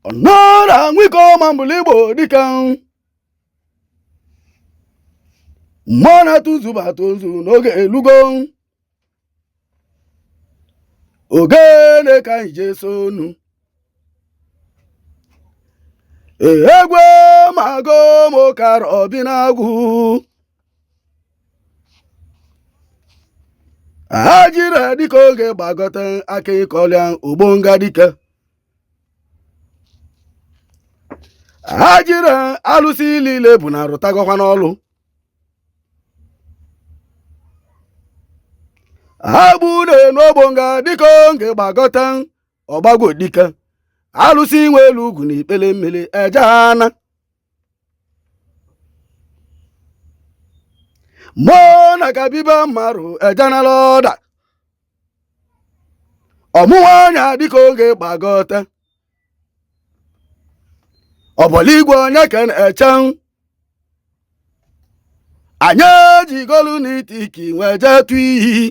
Ọnara nwike ọmambụlụ Igbo dịka mmụọ na-atụ nzu bụ atụ nzu n'oge elugo ogene ka anyị jee sonu egwe mago mokara obi na-agwụ ha jiri dịka oge gbagọta aka ịkọlịa ogbonga dike ha jiri alụsị niile bụ na rụtagọkwa n'ọlụ ha gbu n'ogbonga dịka oge gbagọta ọgbagwo dike alụsị nwe elu ugwu na ikpele mmiri eje ana mmụọ na kabiba mmarụ ejenala ọda ọmụwa anya dịka oge gbagọta ọbọla igwe onye ka na-eche anyị ejigolu n'itiki wee jee tụ iyi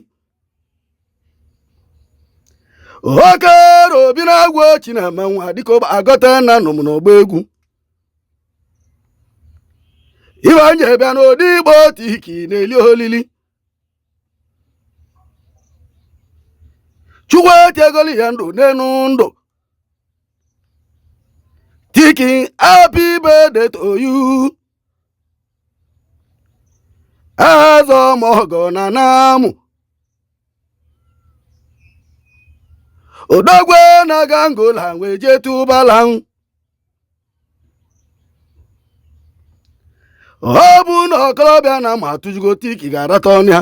oke obi na-agwụ ochi na-eme nwa dịka ụba agọta na nụm n'ọgba egwu iwe anyị bịa n'ụdị igbo tiki na-eli olili chukwu etiegolu ya ndụ n'enu ndụ tiki happy birthday to you eze ọmọgọ na namụ odogwe na-aga ngola wee jee tụbala ọ bụ na ọkọrọbịa na ma atụjugo tiki ga-arata ọnụ ya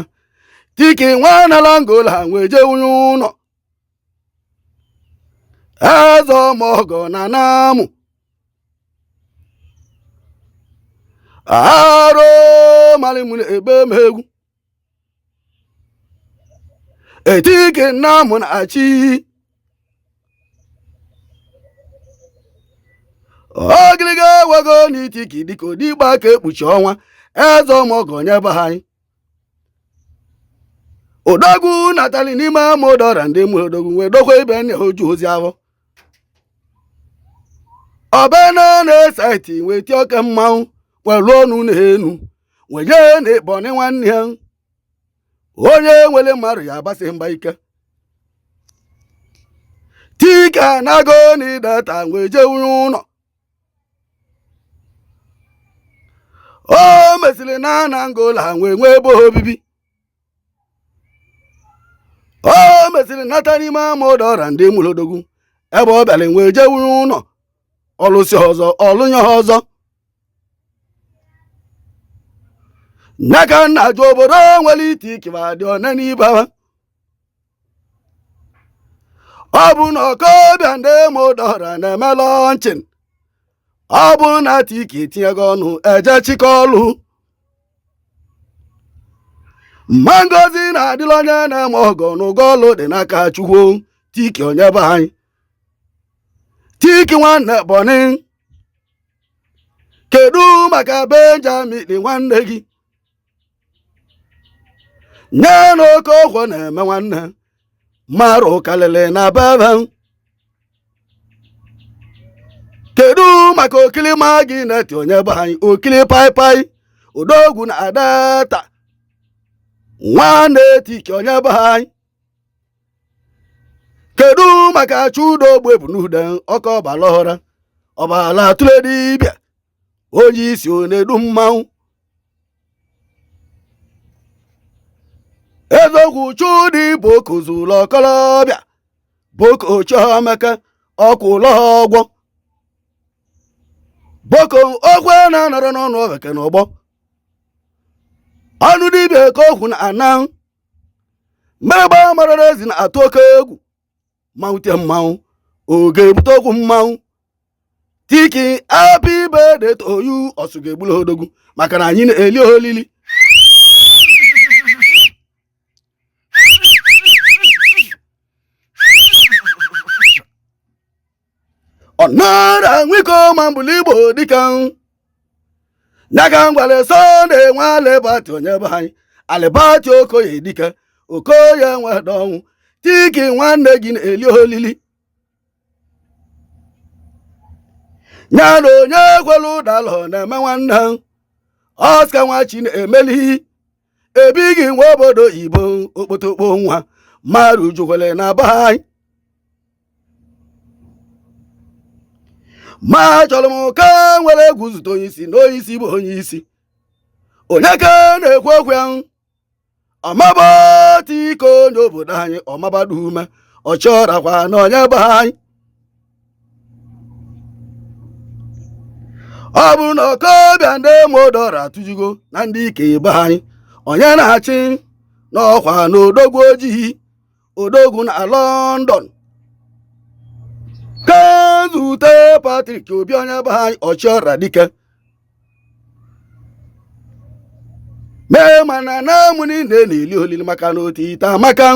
tiki nwa nala ngola wee jee wunye ụlọ eze ọmọgọ na namụ arụ malimu na-egbe m egwu etike nna mụ na achị ogiliga ewego n'itiki dịka odigba ka ekpuchi ọnwa eze ọmọgọ nyebe anyị odogwu natali n'ime ama ụdọra ndị mụ odogwu wee dokwa ibe nne oju ozi ahụ ọbana na-esaiti wee tie oke mmanwụ wee lụọ ọnụ n'enu wee jee na ịbọnị nwanne ya onye nwere mmadụ ya agbasị mgba ike tike anago na ideta wee jee wunye ụlọ o mesịrị na na ngola wee nwee ebe obibi o mesịrị nata n'ime ama ụdọra ndị mụrụ odogwu ebe ọ bịara wee jee wunye ụlọ ọlụsị ọzọ ọlụnye ha ọzọ nya ka nna jụ obodo nwere ite ikiba dị one n'ibe ha ọ bụ na ọkọbịa ndị ma ụdọra na-eme launching ọ bụ na tiki etinyego ọnụ eje chịkọ ọlụ mma ngozi na-adịla onye na-eme ọgọ n'ụgwọ ọlụ dị n'aka chukwu tiki onye be anyị tiki nwanne bọni kedu maka benjamin nwanne gị nye na oke ọgwọ na-eme nwanne marụ kalịlị na bebe kedu maka okili ma gị na-eti onye be anyị okili paipai odogwu na adata nwanne tiki onye be anyị kedu maka chudo ogbe bụ n'ude ọkọ ọbala ọra ọbala atụle dibịa onye isi onedu mmanwụ eziokwu chudi boko zụlọ ọkọlọbịa boko chiomeka ọkwụlọ ọgwọ boko okwe na-anọrọ n'ọnụ ofeke n'ọgbọ ọnụ dibịa ka okwu na ana mmerịgba marara ezi na-atụ oke egwu mmanwụ tie mmanwụ oge ebute okwu mmanwụ tiki happy birthday to you ọsụ ga-egbulu odogwu maka na anyị na-eli olili ọnara nwiko ma mbụlụ igbo dịka nyaga ngwale Sunday nwa alebati onye be anyị alebati okoye dike okoye nwede ọnwụ tiki nwanne gị na-eli olili Ya na onye kwelu ụdalọ na-eme nwanne Oscar nwachi na-emeli ebighị nwa obodo oyibo okpotokpo nwa mmadụ jukwere na be anyị. Ma achọrọ m ka nwere egwu zute onye isi na onye isi bụ onye isi. Onye ka na-ekwu okwu ya? Ọmaba tiko onye obodo anyị, ọmabado ume ọchịọrakwa na onye be anyị. Ọ bụrụ na ọkọbịa ndị modọra atụjugo na ndị ike be anyị, onye na-achị n'ọkwa na odogwu ojii, odogwu na London. Ka zute Patrick Obi onye be anyị, ọchịọra dike mee mana na amụ niile na-eli olili maka na otite amaka.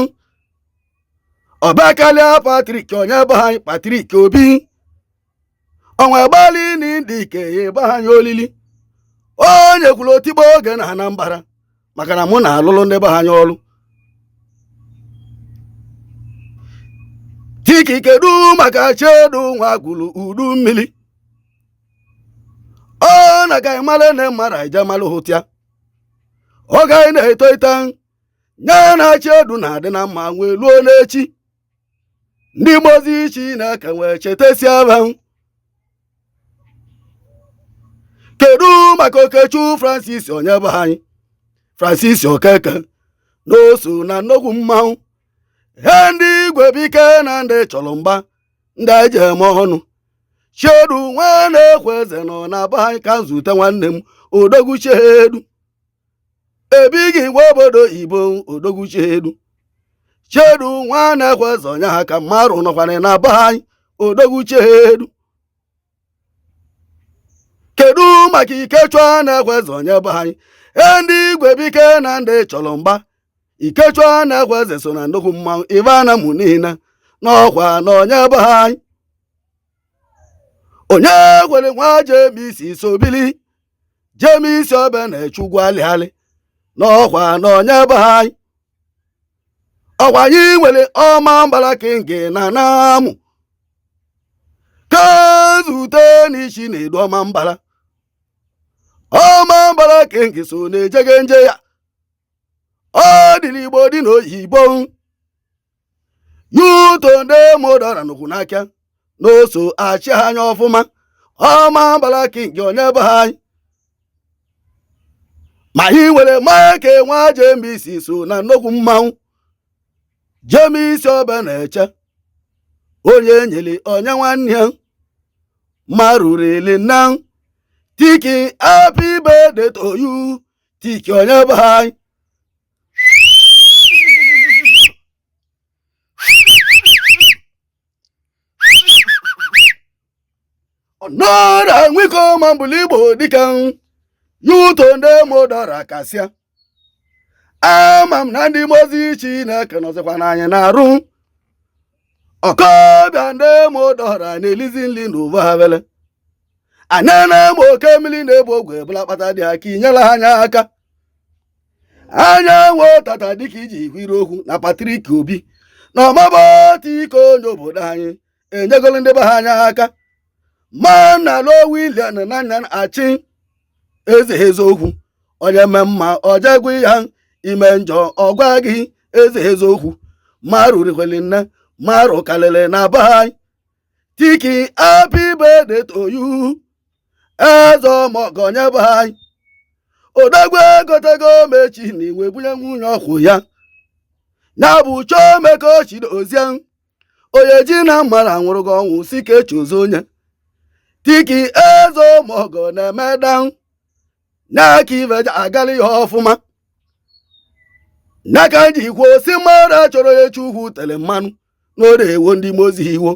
Ọbakalịa Patrick onye be anyị, Patrick Obi ọnwa gbalị na ndị ike ya ebe anyị olili. Onye kwuru otigbo oge na Anambra maka na mụ na-alụlụ ndị be anyị ọrụ. Tiki kedu maka Chedu nwa gwuru udu mmiri ọ na ka anyị mara na mara ije mara hụtịa oge anyị na-eto ete nye na Chedu na-adị na mma nwee luo n'echi ndị mozi Chineke wee chetasi aba. Kedu maka Okechukwu Francis onye be anyị, Francis Okeke na o so na nnukwu mmanwụ he ndị igwe bike na ndị chọrọ mgba ndị anyị ji eme ọnụ. Chedu nwa na-ekwe eze nọ na be anyị ka nzute nwanne m odogwu Chedu ebighị nwa obodo ibo odogwu Chedu. Chedu nwa na-ekwe eze onye ha ka mmadụ nọkwana na be anyị odogwu Chedu. Kedu maka Ikechukwu na-ekwe eze onye be anyị, ndị igwe bike na ndị chọrọ mgba. Ikechukwu na-ekwe eze so na nnukwu mmanwụ ibe ana mụ niile n'ọkwa na onye be anyị. Onye kwere nwa Jemisi sobili Jemisi obe na-eche ugwu alịalị n'ọkwa na onye be anyị. Ọkwa anyị nwere ọma mbara kingi na namụ ka zute n'isi na-edu ọma mbara. Ọma mbara kingi so na-ejege nje ya ọ dị n'Igbo dị n'oyibo yuto ndị modọra nụkwụ n'aka na oso achị anya ọfụma. Ọma mbara kingi onye be anyị. Ma anyị nwere Mike nwa Jemisi so na nnukwu mmanwụ Jemisi obe na-eche onye nyere onye nwanne ya marurili na tiki happy birthday to you tiki onye be anyị. Ọnọra nwiko ma mbụlụ Igbo dịka yuto ndị modọra kasịa. Ama m na ndị mozi Chineke nọzikwa n'anya na-arụ ọkọbịa ndị modọra na-elizi nri n'ụwa ha bele anya na-eme oke mmiri na-ebu ogwe ebula kpata dị aka inyere ha anya aka anya nwe tata dịka iji hwiri okwu na Patrick Obi na ọmabata ike onye obodo anyị enyegolo ndị be ha anya aka ma na lo William na anya achị eze eziokwu onye mee mma ọjegwu ya ime njọ ọgwa gị eze eziokwu marụ rikweli nne marụ kalịlị na be anyị. Tiki happy birthday to you eze ọmọgọ onye be anyị. Odogwu egotego mechi na iwe bunye nwunye ọkwụ ya ya bụ Chiomeka Chidozie onye ji na mara nwụrụ gị ọnwụ si ka echozo onye. Tiki eze ọmọgọ na-eme dan n'aka ibe agala ihe ọfụma n'aka ji kwuo si mmadụ achọrọ onye Chukwu tere mmanụ n'ore ewo ndị mozi iwo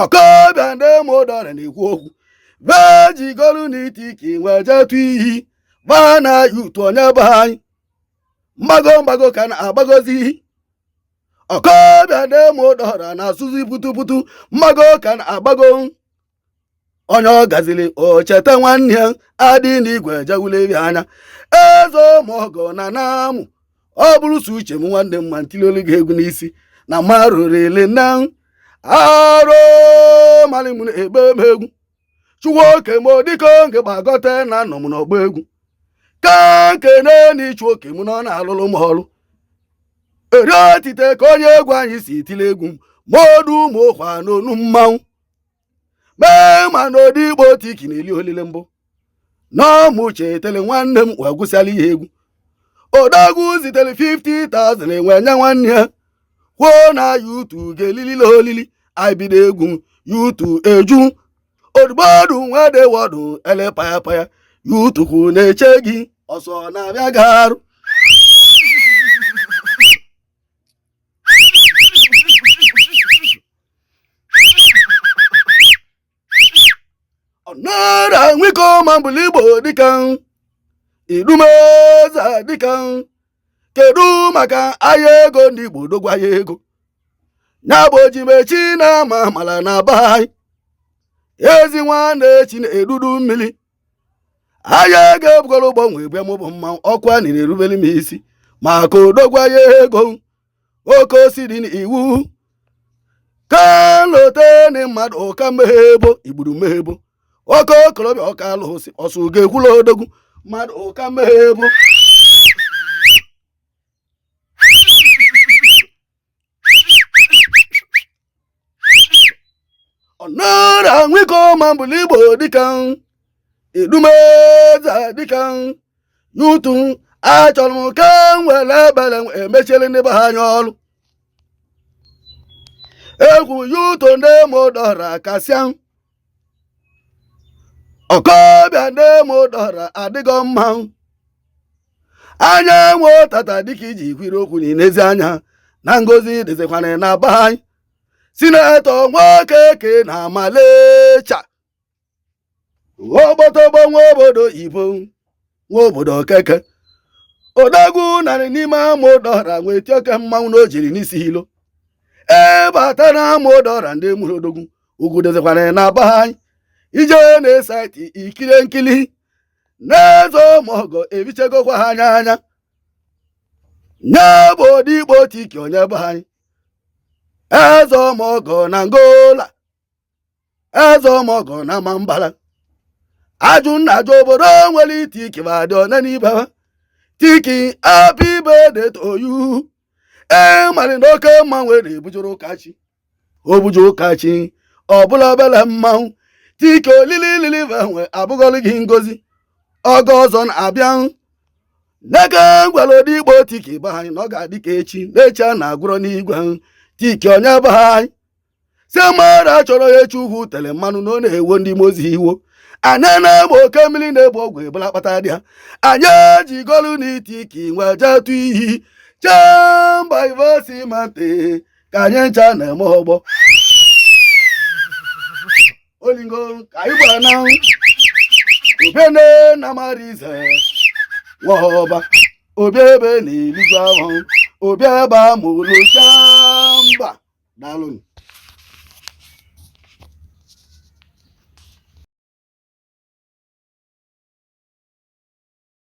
ọkọbịa ndị modọra na-ekwu okwu vejigolu na itiki wee jetụ iyi baa na yutu onye be anyị mgbago mgbago ka na-agbagozi ọkọbịa ndị modọra na-asụzi putuputu mgbago ka na-agbago onye ọ gaziri o cheta nwanne ya adị n'igwe jewulebi anya eze ụmụọgọ na namụ ọ bụrụ so uche m nwanne m ma ntili olu gị egwu n'isi na marụrịlị na arụ malị m na-egbe m egwu. Chukwu oke m dịka oge gbagote na anọ m n'ọgba egwu ka nkene na ịchụ oke m na ọ na-alụlụ m ọrụ eri otite ka onye egwu anyị si tili egwu modu ụmụ ụkwa n'onu mmanwụ mee ma na odigbo tiki na-eli olile mbụ n'ọmụ chetele nwanne m wee gwụsịala ihe egwu. Odogwu zitere 50,000 enwe nye nwanne ya kwuo na youth ga-elilile olili anyị bido egwu youth eju odugbodu nwede wọdụ ele paya paya youth kwu na-eche gị ọsọ na-abịa gị arụ. Ọnara nwiko ma mbụli Igbo dịka idumeze dịka kedu maka ahịa ego ndị Igbo dogwa ya ego ya bụ ojimechi na ama amala na be anyị ezi nwanne echi na-edudu mmiri ahịa ego ebugoro ụgbọ nwe bịa mụ bụ mmanwụ ọkwa na erubere m isi maka odogwa ya ego oke osi dị n'iwu ka loteni mmadụ ụka mmehebo igburu mmehebo oke okorobịa ọka alụsị ọsụ ga-ekwula odogwu mmadụ ụka mmehebo. Ọnara nwiko ma mbụli Igbo dịka idumeze dịka youth achọrọ m ka m were ebere emechiere ndị be ha anya ọrụ egwu youth ndị mụdọra kasịa ọkọbịa ndị mụdọra adịghị mma anya nwe tata dịka iji kwiri okwu n'inezi anya na ngozi dịzikwana na be anyị senator Nwokeke na Malaysia ogbotogbo nwa obodo ibo nwa obodo okeke odogwu narị n'ime amụdọra nwee oke mmanwụ na o jiri n'isi ilo ebata na amụdọra ndị mụrụ odogwu ugwu dịzikwana na be anyị ije na-esaiti ikiri nkili na-ezo mọgọ ebichegokwa ha anya anya nye bụ odigbo tiki onye be anyị eze ọmọgọ na Angola eze ọmọgọ na Mambala ajụ nna ajụ obodo nwere itiki ma dị one n'ibe ha tiki happy birthday to you ee mara na oke mmanwụ na-ebujuru ụkachi obuju ụkachi ọbụla obele mmanwụ tiki olili lili nwe abụgọlụ gị ngozi oge ọzọ na-abịa n'eke ngwere odigbo tiki be anyị na ọ ga-adị ka echi n'echi a na-agwụrọ n'igwe tiki onye be anyị si mara chọrọ ya echi ugwu tere mmanụ na ọ na-ewo ndị mozi iwo anyị na-egbe oke mmiri na-egbu ọgwụ ebula akpata dị ha anyị ejigolu na itiki nwee jetụ iyi chee mba ivesimante ka anyị ncha na-eme ọgbọ olingo ka anyị gbara na obene na marize nwaọba obi ebe na-eliju ahụ obi ebe amụrụ chamba. Daalụnụ.